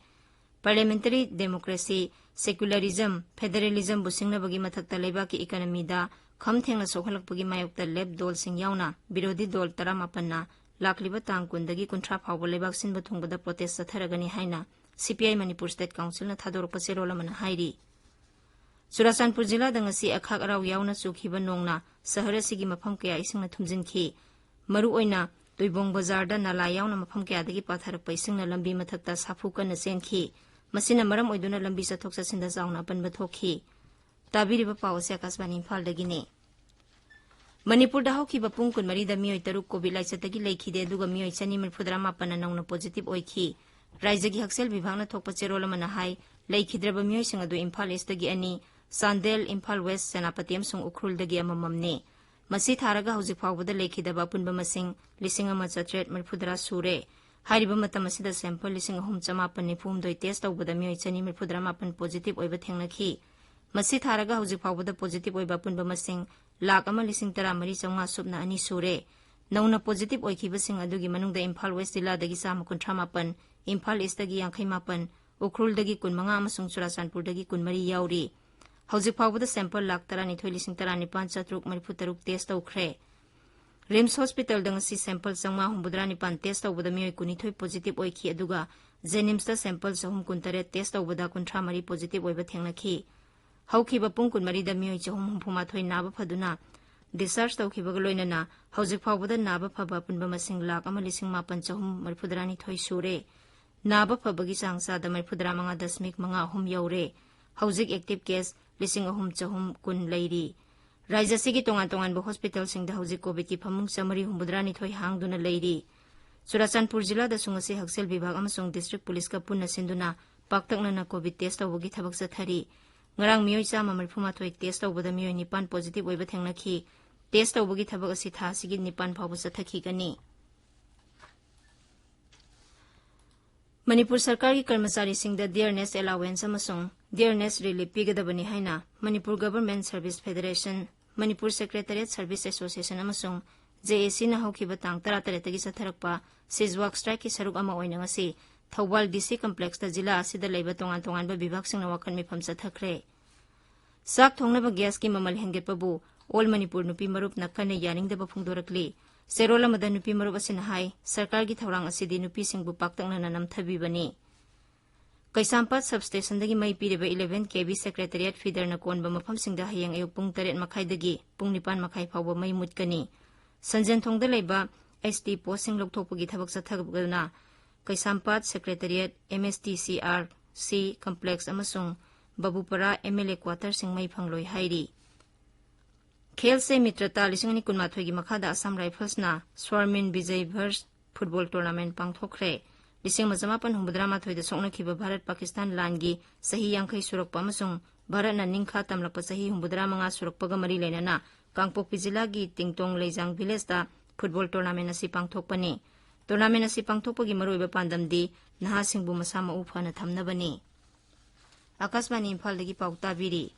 ꯄꯥꯔꯂꯤꯌꯥꯃꯦꯟꯇꯔꯤ ꯗꯦꯃꯣꯀ꯭ꯔꯦꯁꯤ, ꯁꯦꯀ꯭ꯌꯨꯂꯔꯤꯖꯝ, ꯐꯦꯗꯔꯦꯂꯤꯖꯝꯕꯨ ꯁꯤꯡꯅꯕꯒꯤ ꯃꯊꯛꯇ ꯂꯩꯕꯥꯛꯀꯤ ꯏꯀꯅꯃꯤꯗ ꯈꯝ ꯊꯦꯡꯅ ꯁꯣꯛꯍꯜꯂꯛꯄꯒꯤ ꯃꯥꯌꯣꯛꯇ ꯂꯦꯞ ꯗꯣꯜꯁꯤꯡ ꯌꯥꯎꯅ ꯕꯤꯔꯣꯙꯤ ꯗꯣꯜ ꯇꯔꯥꯃꯥꯄꯟꯅ ꯂꯥꯛꯂꯤꯕ ꯇꯥꯡ ꯀꯨꯟꯗꯒꯤ ꯀꯨꯟꯊ꯭ꯔꯥ ꯐꯥꯎꯕ ꯂꯩꯕꯥꯛ ꯁꯤꯟꯕ ꯊꯨꯡꯕꯗ ꯄ꯭ꯔꯣꯇꯦꯁ ꯆꯠꯊꯔꯒꯅꯤ ꯍꯥꯏꯅ ꯁꯤ ꯄꯤ ꯑꯥꯏ ꯃꯅꯤꯄꯨꯔ ꯁ꯭ꯇꯦꯠ ꯀꯥꯎꯟꯁꯤꯜꯅ ꯊꯥꯗꯣꯔꯛꯄ ꯆꯦꯔꯣꯜ ꯑꯃꯅ ꯍꯥꯏꯔꯤ꯫ ꯆꯨꯔꯥꯆꯥꯟꯄꯨꯔ ꯖꯤꯂꯥꯗ ꯉꯁꯤ ꯑꯈꯥꯛ ꯑꯔꯥꯎ ꯌꯥꯎꯅ ꯆꯨꯈꯤꯕ ꯅꯣꯡꯅ ꯁꯍꯔ ꯑꯁꯤꯒꯤ ꯃꯐꯝ ꯀꯌꯥ ꯏꯁꯤꯡꯅ ꯊꯨꯝꯖꯤꯟꯈꯤ꯫ ꯃꯔꯨꯑꯣꯏꯅ ꯇꯨꯏꯕꯣꯡ ꯕꯖꯥꯔꯗ ꯅꯂꯥ ꯌꯥꯎꯅ ꯃꯐꯝ ꯀꯌꯥꯗꯒꯤ ꯄꯥꯊꯔꯛꯄ ꯏꯁꯤꯡꯅ ꯂꯝꯕꯤ ꯃꯊꯛꯇ ꯁꯥꯐꯨ ꯀꯟꯅ ꯆꯦꯟꯈꯤ꯫ ꯃꯁꯤꯅ ꯃꯔꯝ ꯑꯣꯏꯗꯨꯅ ꯂꯝꯕꯤ ꯆꯠꯊꯣꯛ ꯆꯠꯁꯤꯟꯗ ꯆꯥꯎꯅ ꯑꯄꯟꯕ ꯊꯣꯛꯈꯤ꯫ ꯇꯥꯕꯤꯔꯤꯕ ꯄꯥꯎ ꯑꯁꯤ ꯑꯀꯥꯁꯕꯥꯅꯤ ꯏꯝꯐꯥꯜꯗꯒꯤꯅꯤ꯫ ꯃꯅꯤꯄꯨꯔꯗ ꯍꯧꯈꯤꯕ ꯄꯨꯡ ꯀꯨꯟꯃꯔꯤꯗ ꯃꯤꯑꯣꯏ ꯇꯔꯨꯛ ꯀꯣꯚꯤꯗ ꯂꯥꯏꯆꯠꯇꯒꯤ ꯂꯩꯈꯤꯗꯦ, ꯑꯗꯨꯒ ꯃꯤꯑꯣꯏ ꯆꯅꯤ ꯃꯔꯤꯐꯨꯇꯔꯥ ꯃꯥꯄꯟꯅ ꯅꯧꯅ ꯄꯣꯖꯤꯇꯤꯚ ꯑꯣꯏꯈꯤ꯫ ꯔꯥꯏꯖ꯭ꯌꯒꯤ ꯍꯛꯁꯦꯜ ꯕꯤꯚꯥꯒꯅ ꯊꯣꯛꯄ ꯆꯦꯔꯣꯜ ꯑꯃꯅ ꯍꯥꯏ, ꯂꯩꯈꯤꯗ꯭ꯔꯕ ꯃꯤꯑꯣꯏꯁꯤꯡ ꯑꯗꯨ ꯏꯝꯐꯥꯜ ꯏꯁ꯭ꯇꯒꯤ ꯑꯅꯤ, ꯆꯥꯟꯗꯦꯜ, ꯏꯝꯐꯥꯜ ꯋꯦꯁ꯭ꯠ, ꯁꯦꯅꯥꯄꯇꯤ ꯑꯃꯁꯨꯡ ꯎꯈ꯭ꯔꯨꯜꯗꯒꯤ ꯑꯃꯃꯝꯅꯤ꯫ ꯃꯁꯤ ꯊꯥꯔꯒ ꯍꯧꯖꯤꯛ ꯐꯥꯎꯕꯗ ꯂꯩꯈꯤꯗꯕ ꯑꯄꯨꯟꯕ ꯃꯁꯤꯡ ꯂꯤꯁꯤꯡ ꯑꯃ ꯆꯥꯇ꯭ꯔꯦꯠ ꯃꯔꯤꯐꯨꯇꯔꯥ ꯁꯨꯔꯦ꯫ ꯍꯥꯏꯔꯤꯕ ꯃꯇꯝ ꯑꯁꯤꯗ ꯁꯦꯝꯄꯜ ꯂꯤꯁꯤꯡ ꯑꯍꯨꯝ ꯆꯃꯥꯄꯟ ꯅꯤꯐꯨ ꯍꯨꯝꯗꯣꯏ ꯇꯦꯁ꯭ꯠ ꯇꯧꯕꯗ ꯃꯤꯑꯣꯏ ꯆꯅꯤ ꯃꯔꯤꯐꯨꯇꯔꯥ ꯃꯥꯄꯟ ꯄꯣꯖꯤꯇꯤꯚ ꯑꯣꯏꯕ ꯊꯦꯡꯅꯈꯤ꯫ ꯃꯁꯤ ꯊꯥꯔꯒ ꯍꯧꯖꯤꯛ ꯐꯥꯎꯕꯗ ꯄꯣꯖꯤꯇꯤꯚ ꯑꯣꯏꯕ ꯑꯄꯨꯟꯕ ꯃꯁꯤꯡ ꯂꯥꯈ ꯑꯃ ꯂꯤꯁꯤꯡ ꯇꯔꯥ ꯃꯔꯤ ꯆꯥꯝꯃꯉꯥ ꯁꯨꯞꯅ ꯑꯅꯤ ꯁꯨꯔꯦ꯫ ꯅꯧꯅ ꯄꯣꯖꯤꯇꯤꯚ ꯑꯣꯏꯈꯤꯕꯁꯤꯡ ꯑꯗꯨꯒꯤ ꯃꯅꯨꯡꯗ ꯏꯝꯐꯥꯜ ꯋꯦꯁ꯭ꯠ ꯖꯤꯂꯥꯗꯒꯤ ꯆꯥꯝꯃ ꯀꯨꯟꯊ꯭ꯔꯥ ꯃꯥꯄꯟ, ꯏꯝꯐꯥꯜ ꯏꯁ꯭ꯇꯒꯤ ꯌꯥꯡꯈꯩ ꯃꯥꯄꯟ, ꯎꯈ꯭ꯔꯨꯜꯗꯒꯤ ꯀꯨꯟꯃꯉꯥ ꯑꯃꯁꯨꯡ ꯆꯨꯔꯥꯆꯥꯟꯄꯨꯔꯗꯒꯤ ꯀꯨꯟꯃꯔꯤ ꯌꯥꯎꯔꯤ꯫ ꯍꯧꯖꯤꯛ ꯐꯥꯎꯕꯗ ꯁꯦꯝꯄꯜ ꯂꯥꯈ ꯇꯔꯥꯅꯤꯊꯣꯏ ꯂꯤꯁꯤꯡ ꯇꯔꯥꯅꯤꯄꯥꯟ ꯆꯥꯇ꯭ꯔꯨꯛ ꯃꯔꯤꯐꯨ ꯇꯔꯨꯛ ꯇꯦꯁ꯭ꯠ ꯇꯧꯈ꯭ꯔꯦ꯫ ꯔꯤꯝꯁ ꯍꯣꯁꯄꯤꯇꯥꯜꯗ ꯉꯁꯤ ꯁꯦꯝꯄꯜ ꯆꯥꯝꯃꯉꯥ ꯍꯨꯝꯐꯨꯇꯔꯥ ꯅꯤꯄꯥꯟ ꯇꯦꯁ꯭ꯠ ꯇꯧꯕꯗ ꯃꯤꯑꯣꯏ ꯀꯨꯟꯅꯤꯊꯣꯏ ꯄꯣꯖꯤꯇꯤꯚ ꯑꯣꯏꯈꯤ, ꯑꯗꯨꯒ ꯖꯦꯅꯤꯝꯁꯇ ꯁꯦꯝꯄꯜ ꯆꯍꯨꯝ ꯀꯨꯟꯇꯔꯦꯠ ꯇꯦꯁ꯭ꯠ ꯇꯧꯕꯗ ꯀꯨꯟꯊ꯭ꯔꯥ ꯃꯔꯤ ꯄꯣꯖꯤꯇꯤꯚ ꯑꯣꯏꯕ ꯊꯦꯡꯅꯈꯤ꯫ ꯍꯧꯈꯤꯕ ꯄꯨꯡ ꯀꯨꯟꯃꯔꯤꯗ ꯃꯤꯑꯣꯏ ꯆꯍꯨꯝ ꯍꯨꯝꯐꯨ ꯃꯥꯊꯣꯏ ꯅꯥꯕ ꯐꯗꯨꯅ ꯗꯤꯁꯆꯥꯔꯖ ꯇꯧꯈꯤꯕꯒ ꯂꯣꯏꯅꯅ ꯍꯧꯖꯤꯛ ꯐꯥꯎꯕꯗ ꯅꯥꯕ ꯐꯕ ꯑꯄꯨꯟꯕ ꯃꯁꯤꯡ ꯂꯥꯈ ꯑꯃ ꯂꯤꯁꯤꯡ ꯃꯥꯄꯟ ꯆꯍꯨꯝ ꯃꯔꯤꯐꯨꯇꯔꯥꯅꯤꯊꯣꯏ ꯁꯨꯔꯦ꯫ ꯅꯥꯕ ꯐꯕꯒꯤ ꯆꯥꯡ ꯆꯥꯗ ꯃꯔꯤꯐꯨꯇꯔꯥ ꯃꯉꯥ ꯗꯁꯃꯤꯛ ꯃꯉꯥ ꯑꯍꯨꯝ ꯌꯧꯔꯦ꯫ ꯍꯧꯖꯤꯛ ꯑꯦꯛꯇꯤꯚ ꯀꯦꯁ ꯂꯤꯁꯤꯡ ꯑꯍꯨꯝ ꯆꯍꯨꯝ ꯀꯨꯟ ꯂꯩꯔꯤ꯫ ꯔꯥꯏꯖ꯭ꯌ ꯑꯁꯤꯒꯤ ꯇꯣꯉꯥꯟ ꯇꯣꯉꯥꯟꯕ ꯍꯣꯁꯄꯤꯇꯥꯜꯁꯤꯡꯗ ꯍꯧꯖꯤꯛ ꯀꯣꯚꯤꯗꯀꯤ ꯐꯃꯨꯡ ꯆꯥꯃꯔꯤ ꯍꯨꯝꯐꯨꯇꯔꯥꯅꯤꯊꯣꯏ ꯍꯥꯡꯗꯨꯅ ꯂꯩꯔꯤ꯫ ꯆꯨꯔꯥꯆꯥꯟꯄꯨꯔ ꯖꯤꯂꯥꯗꯁꯨ ꯉꯁꯤ ꯍꯛꯁꯦꯜ ꯕꯤꯚꯥꯒ ꯑꯃꯁꯨꯡ ꯗꯤꯁꯇ꯭ꯔꯤꯛ ꯄꯨꯂꯤꯁꯀ ꯄꯨꯟꯅ ꯁꯤꯟꯗꯨꯅ ꯄꯥꯛꯇꯛꯅꯅ ꯀꯣꯚꯤꯗ ꯇꯦꯁ꯭ꯠ ꯇꯧꯕꯒꯤ ꯊꯕꯛ ꯆꯠꯊꯔꯤ꯫ ꯉꯔꯥꯡ ꯃꯤꯑꯣꯏ ꯆꯥꯝꯃ ꯃꯔꯤꯐꯨ ꯃꯥꯊꯣꯏ ꯇꯦꯁ ꯇꯧꯕꯗ ꯃꯤꯑꯣꯏ ꯅꯤꯄꯥꯟ ꯄꯣꯖꯤꯇꯤꯚ ꯑꯣꯏꯕ ꯊꯦꯡꯅꯈꯤ꯫ ꯇꯦꯁ ꯇꯧꯕꯒꯤ ꯊꯕꯛ ꯑꯁꯤ ꯊꯥ ꯑꯁꯤꯒꯤ ꯅꯤꯄꯥꯟ ꯐꯥꯎꯕ ꯆꯠꯊꯈꯤꯒꯅꯤ꯫ ꯃꯅꯤꯄꯨꯔ ꯁꯔꯀꯥꯔꯒꯤ ꯀꯔꯃꯆꯥꯔꯤꯁꯤꯡꯗ ꯗꯤꯌꯔꯅꯦꯁ ꯑꯦꯂꯥꯋꯦꯟꯁ ꯑꯃꯁꯨꯡ ꯗꯤꯌꯔꯅꯦꯁ ꯔꯤꯂꯤꯐ ꯄꯤꯒꯗꯕꯅꯤ ꯍꯥꯏꯅ Manipur government service federation, Manipur secretariat service association ꯑꯃꯁꯨꯡ ꯖꯦ ꯑꯦ ꯁꯤꯅ ꯍꯧꯈꯤꯕ ꯇꯥꯡ ꯇꯔꯥꯇꯔꯦꯠꯇꯒꯤ ꯆꯠꯊꯔꯛꯄ ꯁꯤꯖꯋꯥꯛ ꯁ꯭ꯇ꯭ꯔꯥꯏꯛꯀꯤ ꯁꯔꯨꯛ ꯑꯃ ꯑꯣꯏꯅ ꯉꯁꯤ ꯊꯧꯕꯥꯜ ꯗꯤ ꯁꯤ ꯀꯝꯄ꯭ꯂꯦꯛꯁꯇ ꯖꯤꯂꯥ ꯑꯁꯤꯗ ꯂꯩꯕ ꯇꯣꯉꯥꯟ ꯇꯣꯉꯥꯟꯕ ꯕꯤꯚꯥꯒꯁꯤꯡꯅ ꯋꯥꯀꯠ ꯃꯤꯐꯝ ꯆꯠꯊꯈ꯭ꯔꯦ꯫ ꯆꯥꯛ ꯊꯣꯡꯅꯕ ꯒ꯭ꯌꯥꯁꯀꯤ ꯃꯃꯜ ꯍꯦꯟꯒꯠꯄꯕꯨ ꯑꯣꯜ ꯃꯅꯤꯄꯨꯔ ꯅꯨꯄꯤ ꯃꯔꯨꯞꯅ ꯀꯟꯅ ꯌꯥꯅꯤꯡꯗꯕ ꯐꯣꯡꯗꯣꯔꯛꯂꯤ꯫ ꯆꯦꯔꯣꯜ ꯑꯃꯗ ꯅꯨꯄꯤ ꯃꯔꯨꯞ ꯑꯁꯤꯅ ꯍꯥꯏ, ꯁꯔꯀꯥꯔꯒꯤ ꯊꯧꯔꯥꯡ ꯑꯁꯤꯗꯤ ꯅꯨꯄꯤꯁꯤꯡꯕꯨ ꯄꯥꯛꯇꯛꯅꯅ ꯅꯝꯊꯕꯤꯕꯅꯤ꯫ ꯀꯩꯁꯥꯝꯄꯥꯠ ꯁꯕꯁ꯭ꯇꯦꯁꯟꯗꯒꯤ ꯃꯩ ꯄꯤꯔꯤꯕ ꯏꯂꯦꯚꯦꯟ ꯀꯦ ꯚꯤ ꯁꯦꯀ꯭ꯔꯦꯇꯔꯤꯌꯦꯠ ꯐꯤꯗꯔꯅ ꯀꯣꯟꯕ ꯃꯐꯝꯁꯤꯡꯗ ꯍꯌꯦꯡ ꯑꯌꯨꯛ ꯄꯨꯡ ꯇꯔꯦꯠ ꯃꯈꯥꯏꯗꯒꯤ ꯄꯨꯡ ꯅꯤꯄꯥꯟ ꯃꯈꯥꯏ ꯐꯥꯎꯕ ꯃꯩ ꯃꯨꯠꯀꯅꯤ꯫ ꯁꯟꯖꯦꯟꯊꯣꯡꯗ ꯂꯩꯕ ꯑꯩꯆ ꯇꯤ ꯄꯣꯁꯁꯤꯡ ꯂꯧꯊꯣꯛꯄꯒꯤ ꯊꯕꯛ ꯆꯠꯊꯕꯅ ꯀꯩꯁꯥꯝꯄꯥꯠ secretariat, M S T C R C complex ꯑꯃꯁꯨꯡ ꯕꯕꯨꯄꯔꯥ ꯑꯦꯝ ꯑꯦꯜ ꯑꯦ ꯀ꯭ꯋꯥꯇꯔꯁꯤꯡ ꯃꯩ ꯐꯪꯂꯣꯏ ꯍꯥꯏꯔꯤ꯫ ꯈꯦꯜꯁꯦ ꯃꯤꯇ꯭ꯔꯇꯥ ꯂꯤꯁꯤꯡ ꯑꯅꯤ ꯀꯨꯟꯃꯥꯊꯣꯏꯒꯤ ꯃꯈꯥꯗ ꯑꯁꯥꯝ ꯔꯥꯏꯐꯜꯁꯅ ꯁ꯭ꯋꯥꯔꯃꯤꯟ ꯕꯤꯖꯩ ꯚꯔꯁ ꯐꯨꯠꯕꯣꯜ ꯇꯣꯔꯅꯥꯃꯦꯟꯠ ꯄꯥꯡꯊꯣꯛꯈ꯭ꯔꯦ꯫ ꯂꯤꯁꯤꯡ ꯑꯃ ꯆꯃꯥꯄꯟ ꯍꯨꯝꯐꯨꯇꯔꯥ ꯃꯥꯊꯣꯏꯗ ꯁꯣꯛꯅꯈꯤꯕ ꯚꯥꯔꯠ ꯄꯥꯀꯤꯁꯇꯥꯟ ꯂꯥꯟꯒꯤ ꯆꯍꯤ ꯌꯥꯡꯈꯩ ꯁꯨꯔꯛꯄ ꯑꯃꯁꯨꯡ ꯚꯥꯔꯠꯅ ꯅꯤꯡꯈꯥ ꯇꯝꯂꯛꯄ ꯆꯍꯤ ꯍꯨꯝꯐꯨꯇꯔꯥ ꯃꯉꯥ ꯁꯨꯔꯛꯄꯒ ꯃꯔꯤ ꯂꯩꯅꯅ ꯀꯥꯡꯄꯣꯛꯄꯤ ꯖꯤꯂꯥꯒꯤ ꯇꯤꯡꯇꯣꯡ ꯂꯩꯖꯥꯡ ꯚꯤꯂꯦꯖꯇ ꯐꯨꯠꯕꯣꯜ ꯇꯣꯔꯅꯥꯃꯦꯟꯠ ꯑꯁꯤ ꯄꯥꯡꯊꯣꯛꯄꯅꯤ꯫ ꯇꯣꯔꯅꯥꯃꯦꯟꯠ ꯑꯁꯤ ꯄꯥꯡꯊꯣꯛꯄꯒꯤ ꯃꯔꯨꯑꯣꯏꯕ ꯄꯥꯟꯗꯝꯗꯤ ꯅꯍꯥꯁꯤꯡꯕꯨ ꯃꯁꯥ ꯃꯎ ꯐꯅ ꯊꯝꯅꯕꯅꯤ꯫ ꯑꯀꯥꯁꯕꯥꯅꯤ ꯏꯝꯐꯥꯜꯗꯒꯤ ꯄꯥꯎ ꯇꯥꯕꯤꯔꯤ꯫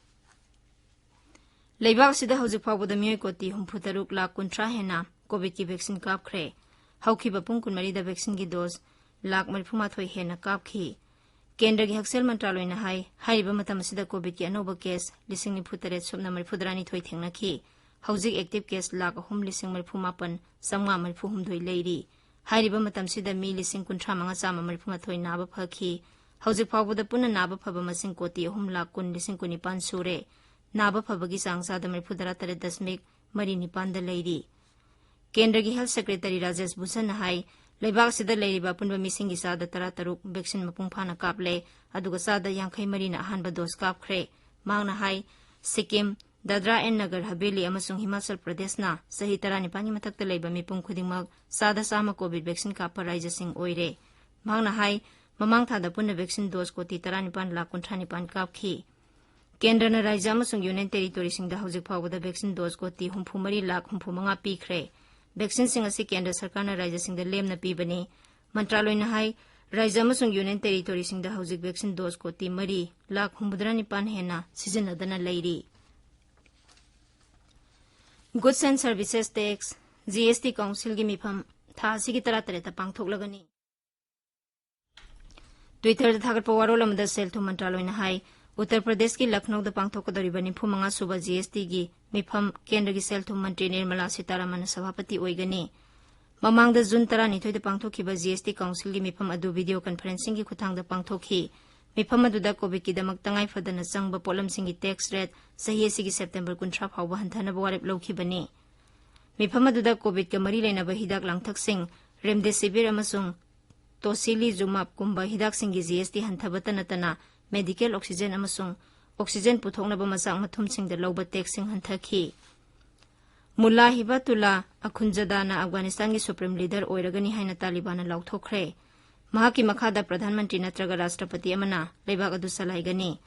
ꯂꯩꯕꯥꯛ ꯑꯁꯤꯗ ꯍꯧꯖꯤꯛ ꯐꯥꯎꯕꯗ ꯃꯤꯑꯣꯏ ꯀꯣꯇꯤ ꯍꯨꯝꯐꯨꯇꯔꯨꯛ ꯂꯥꯈ ꯀꯨꯟꯊ꯭ꯔꯥ ꯍꯦꯟꯅ ꯀꯣꯚꯤꯗꯀꯤ ꯚꯦꯛꯁꯤꯟ ꯀꯥꯞꯈ꯭ꯔꯦ꯫ ꯍꯧꯈꯤꯕ ꯄꯨꯡ ꯀꯨꯟꯃꯔꯤꯗ ꯚꯦꯛꯁꯤꯟꯒꯤ ꯗꯣꯁ ꯂꯥꯈ ꯃꯔꯤꯐꯨꯃꯥꯊꯣꯏ ꯍꯦꯟꯅ ꯀꯥꯞꯈꯤ꯫ ꯀꯦꯟꯗ꯭ꯔꯒꯤ ꯍꯛꯁꯦꯜ ꯃꯟꯇ꯭ꯔꯥꯂꯣꯏꯅ ꯍꯥꯏ, ꯍꯥꯏꯔꯤꯕ ꯃꯇꯝ ꯑꯁꯤꯗ ꯀꯣꯚꯤꯗꯀꯤ ꯑꯅꯧꯕ ꯀꯦꯁ ꯂꯤꯁꯤꯡ ꯅꯤꯐꯨꯇꯔꯦꯠ ꯁꯨꯞꯅ ꯃꯔꯤꯐꯨꯇꯔꯥꯅꯤꯊꯣꯏ ꯊꯦꯡꯅꯈꯤ꯫ ꯍꯧꯖꯤꯛ ꯑꯦꯛꯇꯤꯚ ꯀꯦꯁ ꯂꯥꯈ ꯑꯍꯨꯝ ꯂꯤꯁꯤꯡ ꯃꯔꯤꯐꯨꯃꯥꯄꯟ ꯆꯥꯝꯃꯉꯥ ꯃꯔꯤꯐꯨꯍꯨꯝꯗꯣꯏ ꯂꯩꯔꯤ꯫ ꯍꯥꯏꯔꯤꯕ ꯃꯇꯝꯁꯤꯗ ꯃꯤ ꯂꯤꯁꯤꯡ ꯀꯨꯟꯊ꯭ꯔꯥ ꯃꯉꯥ ꯆꯥꯝꯃ ꯃꯔꯤꯐꯨꯃꯥꯊꯣꯏ ꯅꯥꯕ ꯐꯈꯤ꯫ ꯍꯧꯖꯤꯛ ꯐꯥꯎꯕꯗ ꯄꯨꯟꯅ ꯅꯥꯕ ꯐꯕ ꯃꯁꯤꯡ ꯀꯣꯇꯤ ꯑꯍꯨꯝ ꯂꯥꯈ ꯀꯨꯟ ꯂꯤꯁꯤꯡ ꯀꯨꯟꯅꯤꯄꯥꯟ ꯁꯨꯔꯦ꯫ ꯅꯥꯕ ꯐꯕꯒꯤ ꯆꯥꯡ ꯆꯥꯗ ꯃꯔꯤꯐꯨꯇꯔꯥ ꯇꯔꯦꯠ ꯗꯁꯃꯤꯛ ꯃꯔꯤ ꯅꯤꯄꯥꯟꯗ ꯂꯩꯔꯤ꯫ ꯀꯦꯟꯗ꯭ꯔꯒꯤ ꯍꯦꯜꯊ ꯁꯦꯀ꯭ꯔꯦꯇꯔꯤ ꯔꯥꯖꯦꯁ ꯚꯨꯁꯟꯅ ꯍꯥꯏ, ꯂꯩꯕꯥꯛ ꯑꯁꯤꯗ ꯂꯩꯔꯤꯕ ꯑꯄꯨꯟꯕ ꯃꯤꯁꯤꯡꯒꯤ ꯆꯥꯗ ꯇꯔꯥꯇꯔꯨꯛ ꯚꯦꯛꯁꯤꯟ ꯃꯄꯨꯡ ꯐꯥꯅ ꯀꯥꯞꯂꯦ, ꯑꯗꯨꯒ ꯆꯥꯗ ꯌꯥꯡꯈꯩ ꯃꯔꯤꯅ ꯑꯍꯥꯟꯕ ꯗꯣꯁ ꯀꯥꯞꯈ꯭ꯔꯦ꯫ ꯃꯍꯥꯛꯅ ꯍꯥꯏ, ꯁꯤꯛꯀꯤꯝ, ꯗꯥꯗ꯭ꯔꯥ ꯑꯦꯟ ꯅꯒꯔ ꯍꯕꯦꯂꯤ ꯑꯃꯁꯨꯡ ꯍꯤꯃꯥꯆꯜ ꯄ꯭ꯔꯗꯦꯁꯅ ꯆꯍꯤ ꯇꯔꯥꯅꯤꯄꯥꯟꯒꯤ ꯃꯊꯛꯇ ꯂꯩꯕ ꯃꯤꯄꯨꯝ ꯈꯨꯗꯤꯡꯃꯛ ꯆꯥꯗ ꯆꯥꯝꯃ ꯀꯣꯚꯤꯗ ꯚꯦꯛꯁꯤꯟ ꯀꯥꯞꯄ ꯔꯥꯖ꯭ꯌꯁꯤꯡ ꯑꯣꯏꯔꯦ꯫ ꯃꯍꯥꯛꯅ ꯍꯥꯏ, ꯃꯃꯥꯡ ꯊꯥꯗ ꯄꯨꯟꯅ ꯚꯦꯛꯁꯤꯟ ꯗꯣꯁ ꯀꯣꯇꯤ ꯇꯔꯥꯅꯤꯄꯥꯟ ꯂꯥꯈ ꯀꯨꯟꯊ꯭ꯔꯥ ꯅꯤꯄꯥꯟ ꯀꯥꯞꯈꯤ꯫ ꯀꯦꯟꯗ꯭ꯔꯅ ꯔꯥꯖ꯭ꯌ ꯑꯃꯁꯨꯡ ꯌꯨꯅꯤꯌꯟ ꯇꯦꯔꯤꯇꯣꯔꯤꯁꯤꯡꯗ ꯍꯧꯖꯤꯛ ꯐꯥꯎꯕꯗ ꯚꯦꯛꯁꯤꯟ ꯗꯣꯁ ꯀꯣꯇꯤ ꯍꯨꯝꯐꯨ ꯃꯔꯤ ꯂꯥꯈ ꯍꯨꯝꯐꯨ ꯃꯉꯥ ꯄꯤꯈ꯭ꯔꯦ꯫ ꯚꯦꯛꯁꯤꯟꯁꯤꯡ ꯑꯁꯤ ꯀꯦꯟꯗ꯭ꯔ ꯁꯔꯀꯥꯔꯅ ꯔꯥꯖ꯭ꯌꯁꯤꯡꯗ ꯂꯦꯝꯅ ꯄꯤꯕꯅꯤ꯫ ꯃꯟꯇ꯭ꯔꯥꯂꯣꯏꯅ ꯍꯥꯏ, ꯔꯥꯖ꯭ꯌ ꯑꯃꯁꯨꯡ ꯌꯨꯅꯤꯌꯟ ꯇꯦꯔꯤꯇꯣꯔꯤꯁꯤꯡꯗ ꯍꯧꯖꯤꯛ ꯚꯦꯛꯁꯤꯟ ꯗꯣꯁ ꯀꯣꯇꯤ ꯃꯔꯤ ꯂꯥꯈ ꯍꯨꯝꯐꯨꯇꯔꯥ ꯅꯤꯄꯥꯟ ꯍꯦꯟꯅ ꯁꯤꯖꯤꯟꯅꯗꯅ ꯂꯩꯔꯤ꯫ Goods and Services Tax, G S T ꯀꯥꯎꯟꯁꯤꯜꯒꯤ ꯃꯤꯐꯝ ꯊꯥ ꯑꯁꯤꯒꯤ ꯇꯔꯥꯇꯔꯦꯠꯇ ꯄꯥꯡꯊꯣꯛꯂꯒꯅꯤ꯫ Twitter-ꯗ ꯊꯥꯒꯠꯄ ꯋꯥꯔꯣꯜ ꯑꯃꯗ ꯁꯦꯜ ꯊꯨꯝ ꯃꯟꯇ꯭ꯔꯥꯂꯣꯏꯅ ꯍꯥꯏ, ꯎꯠꯇꯔ ꯄ꯭ꯔꯗꯦꯁꯀꯤ ꯂꯈꯅꯧꯗ ꯄꯥꯡꯊꯣꯛꯀꯗꯧꯔꯤꯕ ꯅꯤꯐꯨ ꯃꯉꯥ ꯁꯨꯕ ꯖꯤ ꯑꯦꯁ ꯇꯤꯒꯤ ꯃꯤꯐꯝ ꯀꯦꯟꯗ꯭ꯔꯒꯤ ꯁꯦꯜ ꯊꯨꯝ ꯃꯟꯇ꯭ꯔꯤ ꯅꯤꯔꯃꯂꯥ ꯁꯤꯇꯥꯔꯥꯃꯟꯅ ꯁꯚꯥꯄꯇꯤ ꯑꯣꯏꯒꯅꯤ꯫ ꯃꯃꯥꯡꯗ ꯖꯨꯟ ꯇꯔꯥꯅꯤꯊꯣꯏꯗ ꯄꯥꯡꯊꯣꯛꯈꯤꯕ ꯖꯤ ꯑꯦꯁ ꯇꯤ ꯀꯥꯎꯟꯁꯤꯜꯒꯤ ꯃꯤꯐꯝ ꯑꯗꯨ ꯚꯤꯗꯤꯑꯣ ꯀꯟꯐꯔꯦꯟꯁꯤꯡꯒꯤ ꯈꯨꯠꯊꯥꯡꯗ ꯄꯥꯡꯊꯣꯛꯈꯤ꯫ ꯃꯤꯐꯝ ꯑꯗꯨꯗ ꯀꯣꯚꯤꯗꯀꯤꯗꯃꯛ ꯇꯉꯥꯏ ꯐꯗꯅ ꯆꯪꯕ ꯄꯣꯠꯂꯝꯁꯤꯡꯒꯤ ꯇꯦꯛꯁ ꯔꯦꯠ ꯆꯍꯤ ꯑꯁꯤꯒꯤ ꯁꯦꯞꯇꯦꯝꯕꯔ ꯀꯨꯟꯊ꯭ꯔꯥ ꯐꯥꯎꯕ ꯍꯟꯊꯅꯕ ꯋꯥꯔꯦꯞ ꯂꯧꯈꯤꯕꯅꯤ꯫ ꯃꯤꯐꯝ ꯑꯗꯨꯗ ꯀꯣꯚꯤꯗꯀ ꯃꯔꯤ ꯂꯩꯅꯕ ꯍꯤꯗꯥꯛ ꯂꯥꯡꯊꯛꯁꯤꯡ, ꯔꯦꯝꯗꯦꯁꯤꯚꯤꯔ ꯑꯃꯁꯨꯡ ꯇꯣꯁꯤꯂꯤꯖꯨꯃꯥꯕꯀꯨꯝꯕ ꯍꯤꯗꯥꯛꯁꯤꯡꯒꯤ ꯖꯤ ꯑꯦꯁ ꯇꯤ ꯍꯟꯊꯕꯇ ꯅꯠꯇꯅ, ꯃꯦꯗꯤꯀꯦꯜ ꯑꯣꯛꯁꯤꯖꯦꯟ ꯑꯃꯁꯨꯡ ꯑꯣꯛꯁꯤꯖꯦꯟ ꯄꯨꯊꯣꯛꯅꯕ ꯃꯆꯥꯛ ꯃꯊꯨꯝꯁꯤꯡꯗ ꯂꯧꯕ ꯇꯦꯛꯁꯁꯤꯡ ꯍꯟꯊꯈꯤ꯫ ꯃꯨꯂꯥ ꯍꯤꯕꯥꯇꯨꯜꯂꯥ ꯑꯈꯨꯟꯖꯗꯥꯅ ꯑꯐꯒꯥꯅꯤꯁꯇꯥꯟꯒꯤ ꯁꯨꯄ꯭ꯔꯤꯝ ꯂꯤꯗꯔ ꯑꯣꯏꯔꯒꯅꯤ ꯍꯥꯏꯅ ꯇꯥꯂꯤꯕꯥꯟꯅ ꯂꯥꯎꯊꯣꯛꯈ꯭ꯔꯦ꯫ ꯃꯍꯥꯛꯀꯤ ꯃꯈꯥꯗ ꯄ꯭ꯔꯙꯥꯟ ꯃꯟꯇ꯭ꯔꯤ ꯅꯠꯇ꯭ꯔꯒ ꯔꯥꯁꯇ꯭ꯔꯄꯇꯤ ꯑꯃꯅ ꯂꯩꯕꯥꯛ ꯑꯗꯨ ꯆꯂꯥꯏꯒꯅꯤ꯫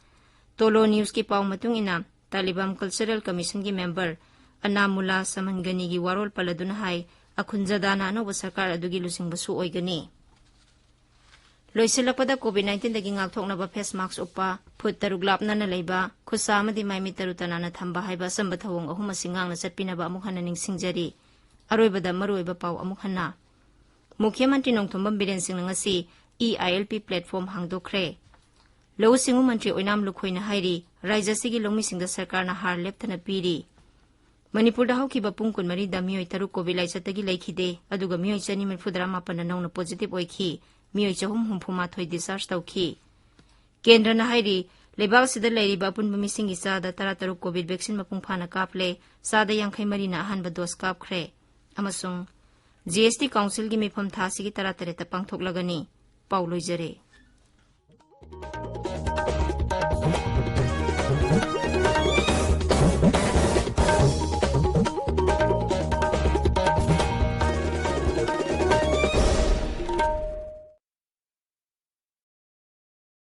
ꯇꯣꯂꯣ ꯅ꯭ꯌꯨꯁꯀꯤ ꯄꯥꯎ ꯃꯇꯨꯡ ꯏꯟꯅ, ꯇꯥꯂꯤꯕꯥꯟ ꯀꯜꯆꯔꯦꯜ ꯀꯃꯤꯁꯟꯒꯤ ꯃꯦꯝꯕꯔ ꯑꯅꯥꯃꯨꯂꯥ ꯁꯃꯟꯒꯅꯤꯒꯤ ꯋꯥꯔꯣꯜ ꯄꯜꯂꯗꯨꯅ ꯍꯥꯏ, ꯑꯈꯨꯟꯖꯗꯥꯅ ꯑꯅꯧꯕ ꯁꯔꯀꯥꯔ ꯑꯗꯨꯒꯤ ꯂꯨꯆꯤꯡꯕꯁꯨ ꯑꯣꯏꯒꯅꯤ꯫ ꯂꯣꯏꯁꯤꯜꯂꯛꯄꯗ, ꯀꯣꯚꯤꯗ ꯅꯥꯏꯟꯇꯤꯟꯗꯒꯤ ꯉꯥꯛꯊꯣꯛꯅꯕ ꯐꯦꯁ ꯃꯥꯛꯁ ꯎꯞꯄ, ꯐꯨꯠ ꯇꯔꯨꯛ ꯂꯥꯞꯅꯅ ꯂꯩꯕ, ꯈꯨꯠꯁꯥ ꯑꯃꯗꯤ ꯃꯥꯏꯃꯤꯠ ꯇꯔꯨ ꯇꯅꯥꯟꯅ ꯊꯝꯕ ꯍꯥꯏꯕ ꯑꯆꯝꯕ ꯊꯧꯑꯣꯡ ꯑꯍꯨꯝ ꯑꯁꯤ ꯉꯥꯛꯅ ꯆꯠꯄꯤꯅꯕ ꯑꯃꯨꯛ ꯍꯟꯅ ꯅꯤꯡꯁꯤꯡꯖꯔꯤ꯫ ꯑꯔꯣꯏꯕꯗ ꯃꯔꯨꯑꯣꯏꯕ ꯄꯥꯎ ꯑꯃꯨꯛ ꯍꯟꯅ꯫ ꯃꯨꯈ꯭ꯌ ꯃꯟꯇ꯭ꯔꯤ ꯅꯣꯡꯊꯣꯝꯕꯝ ꯕꯤꯔꯦꯟ ꯁꯤꯡꯅ ꯉꯁꯤ ꯏ ꯑꯥꯏ ꯑꯦꯜ ꯄꯤ ꯄ꯭ꯂꯦꯠꯐꯣꯝ ꯍꯥꯡꯗꯣꯛꯈ꯭ꯔꯦ꯫ ꯂꯧꯎ ꯁꯤꯡꯎ ꯃꯟꯇ꯭ꯔꯤ ꯑꯣꯏꯅꯥꯝ ꯂꯨꯈꯣꯏꯅ ꯍꯥꯏꯔꯤ, ꯔꯥꯖ꯭ꯌ ꯑꯁꯤꯒꯤ ꯂꯧꯃꯤꯁꯤꯡꯗ ꯁꯔꯀꯥꯔꯅ ꯍꯥꯔ ꯂꯦꯞꯇꯅ ꯄꯤꯔꯤ꯫ ꯃꯅꯤꯄꯨꯔꯗ ꯍꯧꯈꯤꯕ ꯄꯨꯡ ꯀꯨꯟꯃꯔꯤꯗ ꯃꯤꯑꯣꯏ ꯇꯔꯨꯛ ꯀꯣꯚꯤꯗ ꯂꯥꯏꯆꯠꯇꯒꯤ ꯂꯩꯈꯤꯗꯦ, ꯑꯗꯨꯒ ꯃꯤꯑꯣꯏ ꯆꯅꯤ ꯃꯔꯤꯐꯨꯇꯔꯥ ꯃꯥꯄꯟꯅ ꯅꯧꯅ ꯄꯣꯖꯤꯇꯤꯚ ꯑꯣꯏꯈꯤ꯫ ꯃꯤꯑꯣꯏ ꯆꯍꯨꯝ ꯍꯨꯝꯐꯨ ꯃꯥꯊꯣꯏ ꯗꯤꯁꯆꯥꯔꯖ ꯇꯧꯈꯤ꯫ ꯀꯦꯟꯗ꯭ꯔꯅ ꯍꯥꯏꯔꯤ, ꯂꯩꯕꯥꯛ ꯑꯁꯤꯗ ꯂꯩꯔꯤꯕ ꯑꯄꯨꯟꯕ ꯃꯤꯁꯤꯡꯒꯤ ꯆꯥꯗ ꯇꯔꯥꯇꯔꯨꯛ ꯀꯣꯚꯤꯗ ꯚꯦꯛꯁꯤꯟ ꯃꯄꯨꯡ ꯐꯥꯅ ꯀꯥꯞꯂꯦ, ꯆꯥꯗ ꯌꯥꯡꯈꯩ ꯃꯔꯤꯅ ꯑꯍꯥꯟꯕ ꯗꯣꯁ ꯀꯥꯞꯈ꯭ꯔꯦ꯫ ꯑꯃꯁꯨꯡ ꯖꯤ ꯑꯦꯁ ꯇꯤ ꯀꯥꯎꯟꯁꯤꯜꯒꯤ ꯃꯤꯐꯝ ꯊꯥ ꯑꯁꯤꯒꯤ ꯇꯔꯥꯇꯔꯦꯠꯇ ꯄꯥꯡꯊꯣꯛꯂꯒꯅꯤ꯫ ꯄꯥꯎ ꯂꯣꯏꯖꯔꯦ꯫